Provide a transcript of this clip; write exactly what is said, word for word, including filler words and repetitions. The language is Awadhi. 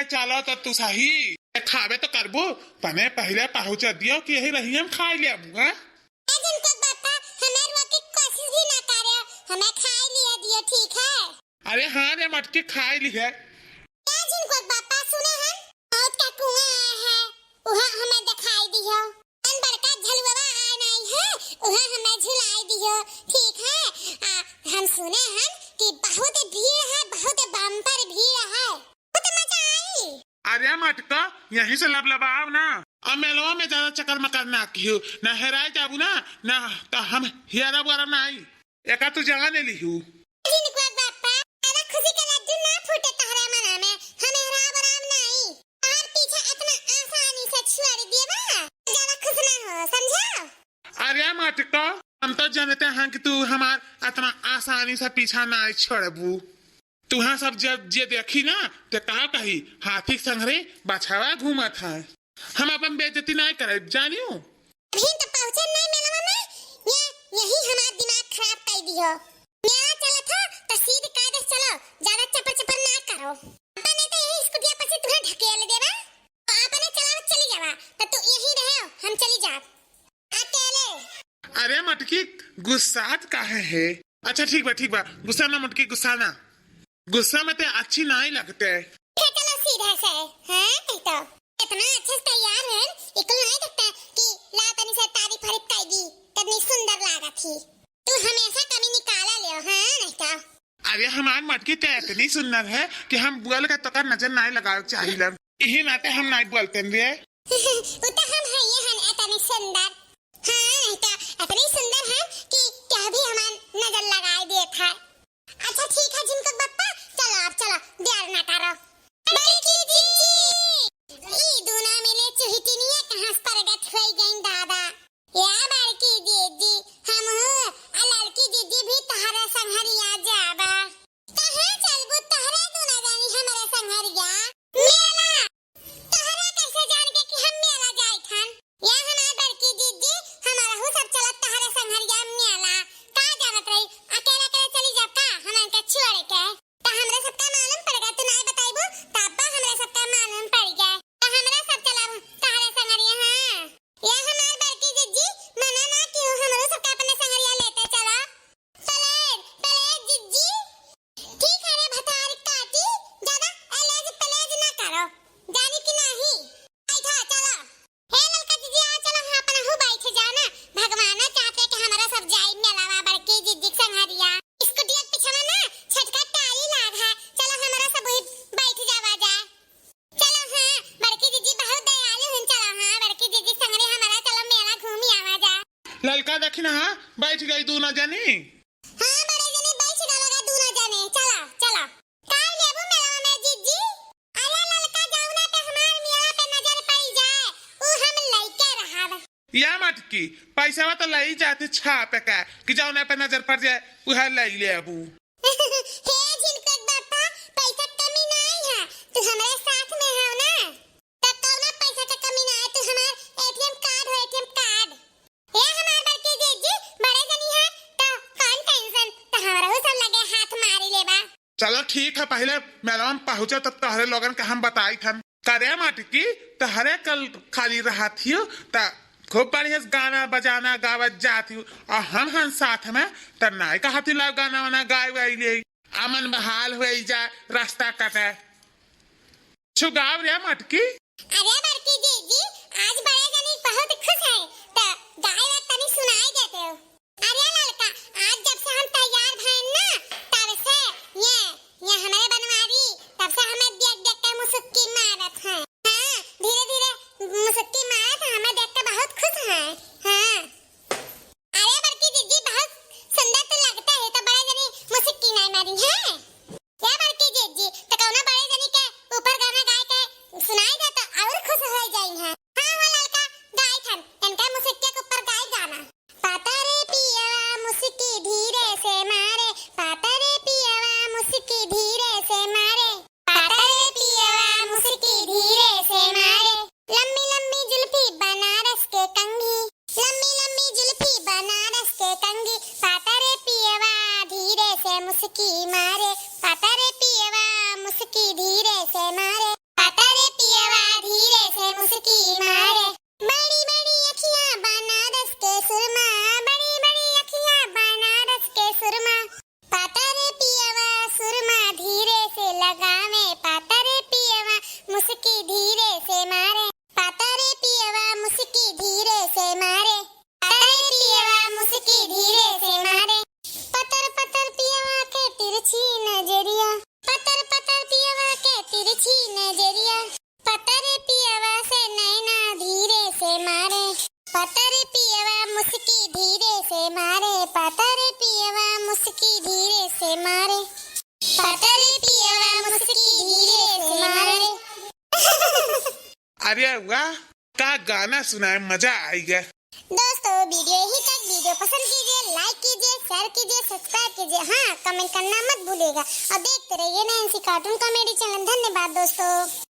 चलो तो तू सही। ए, खाबे तो करबू, तने पहिले पहुँचा दियो कि यही रही हम खाई लेबू, हाँ? ए झिनकुआ बापा, हमें रोके के कोशिश भी ना करे, हमें खाई लिया दियो, ठीक है? अरे हाँ रे मटकी, खाई ली है। ए झिनकुआ बापा, सुने हैं, मौत का कुआं आया है, वहाँ हमें दिखाई दियो। अन बड़का झलुआ आए नहीं है, वहाँ हमें झुलाई दियो, ठीक है? आ, हम सुने हैं कि बहुत भीड़ है, बहुत बम्पर भीड़ है, बहुत मजा आई। अरे मटका, यहीं से लबलबाव ना। अब मेलवा में ज्यादा चक्कर मकर ना किहू, ना हेराई जाबू ना, ना तो हम हेरब वेरब ना आई। एका तू जाने लिहू। झिनकुआ बापा, ज्यादा खुशी के लड्डू ना फूटे तोहरे मना में, हम हेराब वेराब नाई। तोहर पीछा इतना आसानी से छोड़ देबा, ज्यादा खुश ना हो, समझा? अरे मटका, हम तो जानते हैं कि तू हमार इतना आसानी से पीछा ना छोड़बू। तुहाँ सब जब जे देखी ना, ते का कही, हाथी के संघरे बछवा घूमत है। हम अपन बेइज्जती नाई करब, जानियो। अभी तो पहुँचे नाई मेलवा में, ये, यही हमार दिमाग खराब कर दियो। मेला चलत हो, तो सीध कायदे से चलो, ज्यादा चपर चपर ना करो। अपने तो यही स्कूटिया पर से तुहाँ ढकेल देबा, तो अपने चलावत चली जावा, तो तू यही रहो, हम चली जाब। अकेले। अरे मटकी, गुस्सात काहे है? अच्छा ठीक बा, ठीक बा, गुस्सा ना मटकी, गुस्सा ना। गुस्सा में ते अच्छी नाई लगते। हे चलो सीधा से, हाँ, नहीं तो इतना अच्छे से तैयार है, इकुल नहीं देखते कि ला तनी से तारीफ हरीफ कइगी, कितनी सुंदर लागत ही। तू हमेशा कमी निकाला ले, हाँ, नहीं तो। अरे हमार मटकी ते इतनी सुंदर है कि हम बोल के तोका नजर नाई लगावे चाहिलन। यही नाते हम नाई बोलते रे। वो तो हम है ये हन इतनी सुंदर। हाँ, नहीं तो इतनी सुंदर है कि क्या भी हमार नजर लगाए देत है। अच्छा ठीक है झिनकुआ बापा, चलो अब चलो, देर ना करो। बड़की जीजी, ई दूना मिले चुहिटिनिया कहाँ से प्रगट होई गईं दादा? या बड़की जीजी, हम हो, आ लड़की जीजी भी तहरे संघरिया जाबा। कहाँ चलबू तहरे दूना जानी हमरे संघरिया? मेला। तहरा कैसे जान के कि हम मेला जाइत हन? या हमार बड़की जीजी, हमरहू सब चलत तहरे संघरिया मेला। का जानत रही, अकेले अकेले चली जाब का हमन के छोड़ के? त हमरे सबका मालूम पड़ गया, तू नाई बताइबू, त अब्बा हमरे सबका मालूम पड़ गया। त हमरा सब चलब तहरे संघरिया, हाँ। या हमार बड़की जीजी, मना ना किहू, हमरो सबका अपने संघरिया लेते चला। प्लीज, प्लीज जीजी। ठीक है रे भतारी काटी, ज्यादा एलेज प्लेज ना करो, जानी कि नहीं? बैठा, चला। हे ललका जीजी, आ चला, हाँ, अपना हु बैठ जाना। भगवान चाहते कि हमरा सब जाई मेलावा बड़की जीजी के संघरिया। स्कूटिया के पिछवा ना छोटका टाली लाग है, चला हमरा सब वही बैठ जावा जाए। चला हाँ, बड़की जीजी बहुत दयालु हन, चला हाँ, बड़की जीजी के संघरे हमरा चला मेला घूमी आवा जा। ललका देखी ना, हाँ, बैठ गई दूना जनी। हाँ, बड़े जनी बैठ गए लगा दूना जने, चला, चला। का लेबू मेला में जीजी? अरे ललका जाऊ ना तो हमार मेला पे नजर पड़ जाए, ऊ हम लइके रहब। या मटकी, पैसा तो लई जाती छाप के, कि जौना पे नजर पड़ जाए, उहे लई लेबू। हे झिनकुआ बापा, पैसा कमी नाई है, तू हमरे साथ में हो ना, त कौनो पैसा के कमी ना है, तू हमार एटीएम कार्ड हो, एटीएम कार्ड। ए हमार बड़की जीजी, बड़े जनी है, त कौन टेंशन, त हमरहू सब लगे हाथ मारी लेबा। चलो ठीक है, पहले मेलवा में पहुँचे तब तोहरे लोगन के हम बताई थन। करे मटकी, तोहरे कल खाली रहत हियो, त खूब बढ़िया से गाना बजाना गावत जात हियो, और हम हन साथ में, त नाई कहत हियो लाओ गाना वाना गाए वाई ले, अमन बहाल हुए जा रास्ता कटे। छु गाव रे मटकी। अरे बड़की जीजी, आज बड़े जनी बहुत खुश है, त गाए ला तनी सुनाई देते हो। अरे ललका, आज जब से हम तैयार भएन ना, तब से ये, ये हमारे बनवारी, तब से हमें देख देख के मुसुक्की मारत है। हाँ, धीरे धीरे मुसुक्की मारत है, हमें देख के बहुत खुश है। हाँ। अरे बड़की जीजी, बहुत सुंदर तो लगता है, तो बड़े जनी मुसुक्की नहीं मारी है। या बड़की जीजी, तो कौनो बड़े जनी के ऊपर गाना गाए के सुनाई दे तो और खुश हो जाई है। हाँ हो ललका, गाई थन, इनका मुसुक्की के ऊपर गाई गाना। पाता रे पिया मुसुक्की धीरे तिरछी नजरिया। पतरे पियवा से नैना धीरे से मारे, पतरे पियवा मुस्की धीरे से मारे, पतरे पियवा मुस्की धीरे से मारे, पतरे पियवा मुस्की धीरे से मारे। अरे वाह, का गाना सुनाए, मजा आइगा। दोस्तों, video यहीं तक। Video पसंद कीजिए, like कीजिए, share कीजिए, subscribe कीजिए, हाँ, comment करना मत भूलिएगा और देखते रहिए नैन्सी cartoon comedy channel। धन्यवाद दोस्तों।